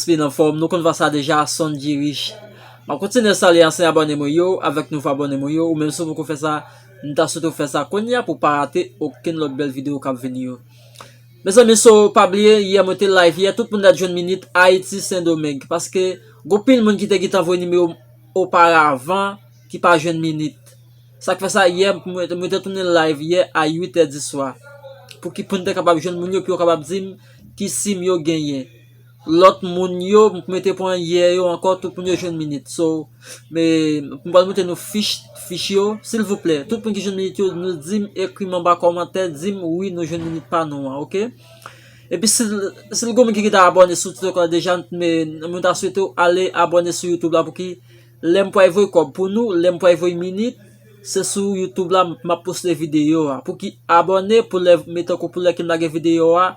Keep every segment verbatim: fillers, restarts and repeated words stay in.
Li nan fòm, nou konn vwa sa deja, Sondji Rich. M ap kontinye salye ansyen abòne mwen yo, avèk nouvo abòne mwen yo, ou menm si w poko fè sa, m ta swete w fè sa kounye a pou w pa rate okenn lòt bèl videyo k ap vini yo. Mezanmi, so, pa bliye, yè mwen te live, yè tout moun t ap jwenn minit Ayiti, Sendomeng, paske gon pil moun ki te gentan voye nimewo m oparavan, ki pa jwenn minit. Sa k fè sa, yè, mwen, mwen te tounen live yè a uit è di swa. Pou ki, pou n te kapab jwenn moun yo, pou yo kapab di m ki sim yo genyen. Lòt moun yo, mwen te pran yè yo ankò, tout moun yo jwenn minit. So, men, m pral montre nou fich, fich yo, silvouplè. Tout moun ki jwenn minit yo, nou di m, ekri m anba kòmantè, di m, wi, nou jwenn minit pa nou an, oke? Epi si, si l gon moun ki gentan abòne sou TikTok la deja, men, mwen ta swete w ale abòne sou YouTube la pou ki lè m pral voye kòb pou nou, lè m pral voye minit, se sou YouTube la m ap poste videyo a. Pou ki abòne, pou lè, men tankou pou lè ke m lage videyo a,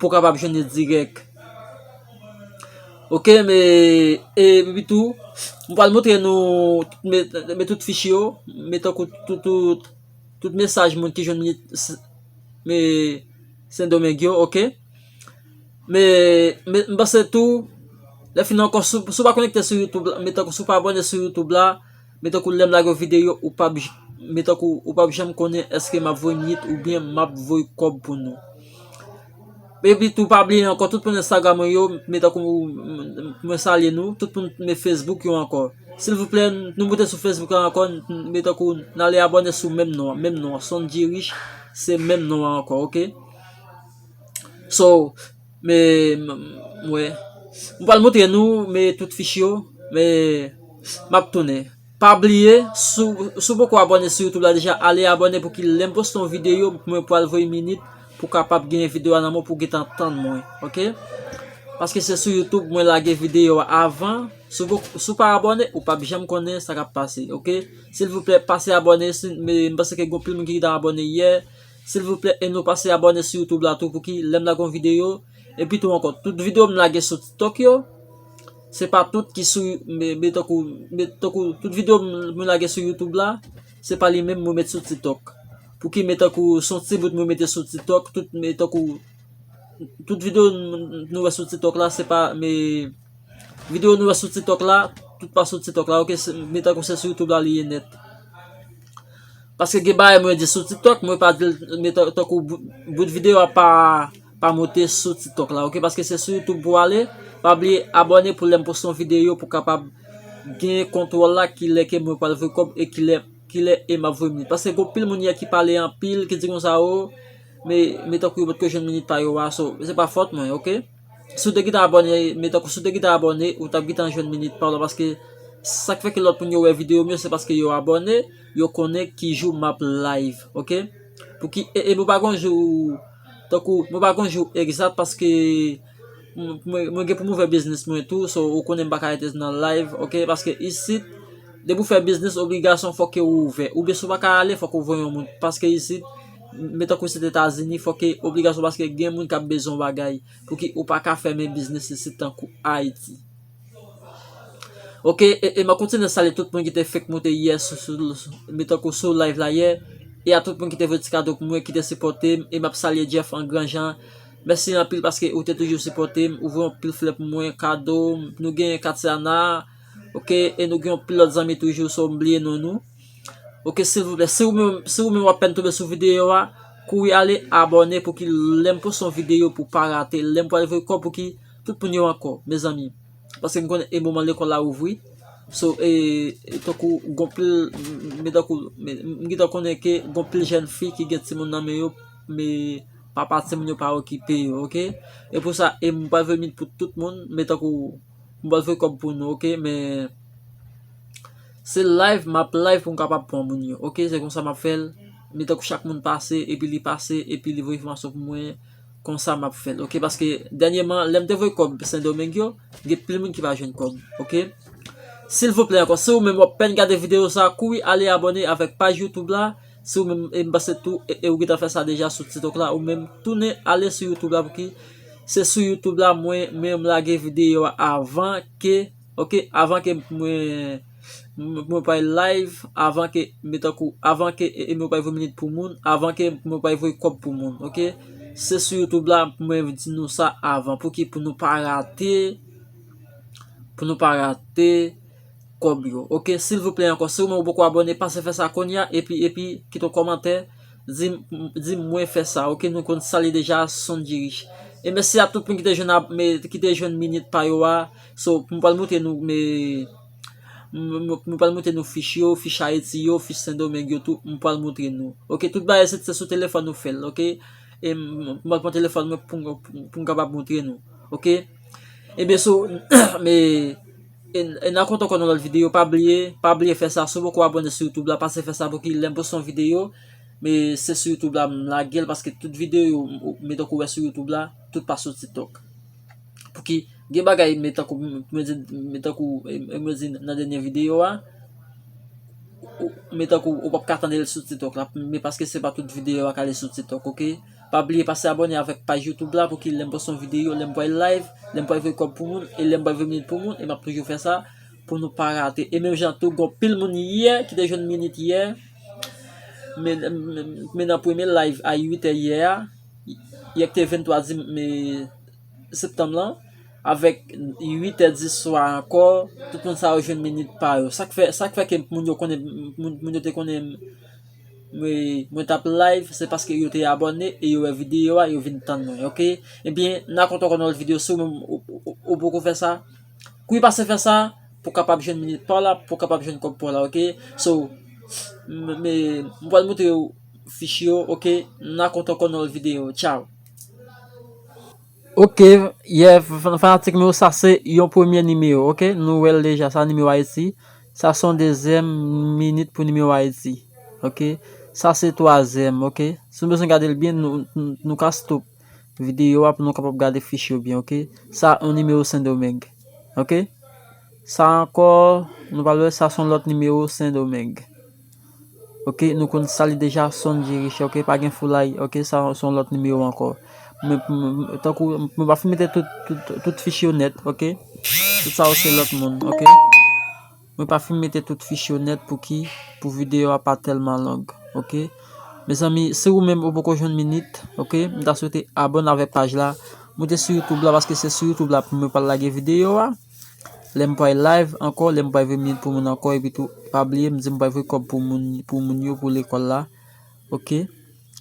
pou w kapab jwenn li dirèk. Oke, men, e, epi tou, m pral montre nou, men, men tout fich yo, men tankou tout, tout, tout mesaj moun ki jwenn minit, men, Sendomeng yo, oke? Men, men, m panse tou, lè fini ankò, si, si w pa konekte sou YouTube la, men tankou si w pa abòne sou YouTube la, men tankou lè m lage yon videyo, ou p ap j-, men tankou ou p ap janm konnen èske m ap voye minit oubyen m ap voye kòb pou nou. Epi tou, pa bliye ankò, tout moun Instagram mwen yo, men tankou mwen salye nou, tout moun men Facebook yo ankò. Silvouplè, nou moute sou Facebook la ankò, men tankou n ale abòne sou menm non an, menm non an, Sondji Rich, se menm non an ankò, oke? So, men, m, m, wè. M pral montre nou, men tout fich yo, men m ap tounen. Pa bliye, si w, si w poko abòne sou YouTube la deja, ale abòne pou ki lè m poste yon videyo, mwen pral voye minit pou w kapab genyen videyo a nan men w pou w gentan tann mwen, oke? Paske se sou YouTube mwen lage videyo a avan. Si w poko, si w pa abòne, ou p ap janm konnen sa k ap pase, oke? Silvouplè, pase abòne, si, men m panse ke gon pil moun ki gentan abòne yè. Silvouplè, ede nou pase abòne sou YouTube la tou pou ki lè m lage yon videyo, epi tou ankò, tout videyo m lage sou TikTok yo, se pa tout ki sou, men, men tankou, men tankou, tout videyo m, mwen lage sou YouTube la, se pa li menm mwen met sou TikTok. Pou ki men tankou, se yon ti bout mwen mete sou TikTok, tout, men tankou, tout videyo n, nou wè sou TikTok la, se pa, men, videyo nou wè sou TikTok la, tout pa sou TikTok la, oke, se, men tankou se sou YouTube la li ye nèt. Paske gen bagay mwen di sou TikTok, mwen pa di l, men tan, tankou bout, bout videyo a pa, pa monte sou TikTok la, oke? Paske se sou YouTube pou ale. Pa bliye abòne pou lè m poste yon videyo pou kapab gen kontwòl la, kilè ke mwen pral voye kòb e kilè, kilè e m ap voye minit. Paske gon pil moun yè ki pale anpil, ki di konsa, o, men, men tankou yo potko jwenn minit pa yo a, so, se pa fòt mwen, oke? Si w te gentan abòne, men tankou si w te gentan abòne, ou t ap gentan jwenn minit pa w la, paske sa k fè ke lòt moun yo wè videyo m yo, se paske yo abòne, yo konnen ki jou m ap live, oke? Pou ki, e, e mwen pa gon jou, tankou, mwen pa gon jou egzat, paske m, mwen, mwen gen pou m ouvè biznis mwen tou, so, ou konnen m pa ka rete nan live, oke? Paske isit, depi w fè biznis, obligasyon fòk ke ou ouvè. Oubyen si w pa ka ale, fòk ou voye yon moun. Paske isit, men tankou se Etazini, fòk ke obligasyon, paske gen moun k ap bezwen yon bagay. Pou ki ou pa ka fèmen biznis isit tankou Ayiti. Oke, e, e m ap kontinye salye tout moun ki te fèk moute yè sou, sou, sou, men tankou sou live la yè. E a tout moun ki te voye ti kado pou mwen, ki te sipòte m, e m ap salye Jeff an gran jan. Mèsi anpil paske ou te toujou sipòte m, ou voye anpil flè pou mwen, kado, nou gen Katiana, oke, e nou gen anpil lòt zanmi toujou, so m bliye non nou. Oke, silvouplè, si ou menm, si ou menm w ap pèn tonbe sou videyo a, kouri ale abòne pou ki lè m poste yon videyo pou pa rate, lè m pral voye kòb pou ki tout moun yo ankò, mezanmi. Paske m konnen e moman lekòl la ouvri. So, e, e tankou gon pil, men tankou, men, m gentan konnen ke gon pil jèn fi ki gen timoun nan men yo, men papa timoun yo pa okipe yo, oke? E pou sa, e m pral voye minit pou tout moun, men tankou, m pral voye kòb pou nou, oke? Men, se live, m ap live pou m kapab pran moun yo, oke? Se konsa m ap fè l. Men tankou chak moun pase, epi li pase, epi li voye enfòmasyon pou mwen, konsa m ap fè l, oke? Paske dènyèman, lè m te voye kòb Sendomeng yo, gen pil moun ki pa jwenn kòb, oke? Silvouplè ankò, si ou menm w ap pèn gade videyo sa, kouri ale abòne avèk paj YouTube la. Si ou menm, e m panse tou, e, e ou gentan fè sa deja sou TikTok la, ou menm tounen ale sou YouTube la pou ki se sou YouTube la mwen, mwen m lage videyo a avan ke, oke, avan ke mwen, mwen pral live, avan ke, men tankou, avan ke, e, e mwen pral voye minit pou moun, avan ke mwen pral voye kòb pou moun, oke? Se sou YouTube la mwen di nou sa avan, pou ki pou nou pa rate, Pou nou pa rate kòb yo. Ok, silvouplè ankò, si ou menm ou poko abòne, pase fè sa kounye a, epi, epi, kite yon kòmantè, di, di mwen fè sa, ok, nou konn sa li deja, Sondji Rich. E mèsi a tout moun ki te jwenn, ki te jwenn minit pa yo a, so, m pral montre nou, men, m pral montre nou fich yo, fich Ayiti yo, fich Sendomeng yo tou, m pral montre nou. Ok, tout bagay se, se sou telefòn nou fè l, ok? E m, m pral pran telefòn mwen pou, pou, pou m kapab montre nou, ok? Ebyen, so, men, e, e n a kontan ankò nan lòt videyo, pa bliye, pa bliye fè sa, si w poko abòne sou YouTube la, pase fè sa pou ki lè m poste yon videyo, men se sou YouTube la m lage l, paske tout videyo yo, m, men tankou w wè sou YouTube la, tout pa sou TikTok. Pou ki, gen bagay, men tankou, men di, men tankou, e, e, men di nan dènye videyo a, ou, men tankou, ou p ap ka tande l sou TikTok la, men paske se pa tout videyo a k ale sou TikTok, ok? Pa bliye pase abòne avèk paj YouTube la pou ki lè m poste yon videyo, lè m pral live, lè m pral voye kòb pou moun, e lè m pral voye minit pou moun, e m ap toujou fè sa pou nou pa rate. E menm jan tou, gon pil moun yè ki te jwenn minit yè, men, men, men nan premye live a uit è yè a, yè ki te venntwa di, men, septanm lan, avèk uit è di swa ankò, tout moun sa yo jwenn minit pa yo. Sa k fè, sa k fè ke moun yo konnen, moun, moun yo te konnen mwen, mwen t ap live, se paske yo te abòne e yo wè videyo a, yo vin tann mwen, ok? Ebyen, n a kontan ankò nan lòt videyo, si w menm ou, ou, ou, ou poko fè sa, kouri pase fè sa, pou kapab jwenn minit pa w la, pou kapab jwenn kòb pa w la, ok? So, m, m, m pral montre w fich yo, ok? N a kontan ankò nan lòt videyo. Tchaw! Ok, yeah, f-, f-, fanatik mwen yo, sa se yon premye nimewo, ok? Nou wè l deja, sa nimewo Ayiti. Sa se yon dezyèm minit pou nimewo Ayiti, ok? Sa se twazyèm, ok? Si nou bezwen gade l byen, nou, nou, nou ka stop videyo a pou nou kapab gade fich yo byen, ok? Sa yon nimewo Sendomeng, ok? Sa ankò, nou pral wè, sa se yon lòt nimewo Sendomeng. Ok, nou konn sa li deja, Sondji Rich, ok, pa gen foulay, ok, sa se yon lòt nimewo ankò. Men, m, m, tankou, mwen pa fin mete tout, tout, tout fich yo nèt, ok? Tout sa yo se lòt moun, ok? Mwen pa fin mete tout fich yo nèt pou ki, pou videyo a pa tèlman long, ok? Mezanmi, si ou menm ou poko jwenn minit, ok, m ta swete abòne avèk paj la, moute sou YouTube la, paske se sou YouTube la pou mwen pral lage videyo a. Lè m pral live ankò, lè m pral voye minit pou moun ankò, epi tou, pa bliye, m di m pral voye kòb pou moun, pou moun yo, pou lekòl la. Ok?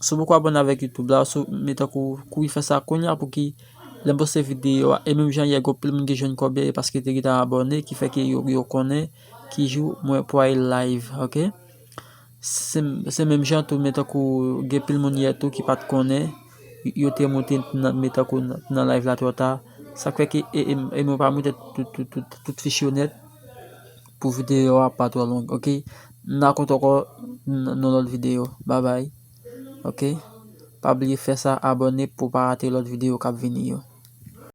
Si w poko abòne avèk YouTube la, si w, men tankou, kouri fè sa kounye a pou ki lè m poste videyo a, e menm jan yè, gen anpil moun ki jwenn kòb yo, e paske te gentan abòne, ki fè ke yo, yo konnen ki jou mwen pral live, ok? Se, se menm jan tou, men tankou gen pil moun yè tou ki pa t konnen, yo te moute nan, men tankou nan, nan live la twò ta. Sa k fè ke, e, e, e mwen pa moute tout, tout, tout, tout fich yo nèt pou videyo a pa twò long, ok? N a kontan ankò nan, nan lòt videyo. Babay. Ok? Pa bliye fè sa, abòne pou w pa rate lòt videyo k ap vini yo.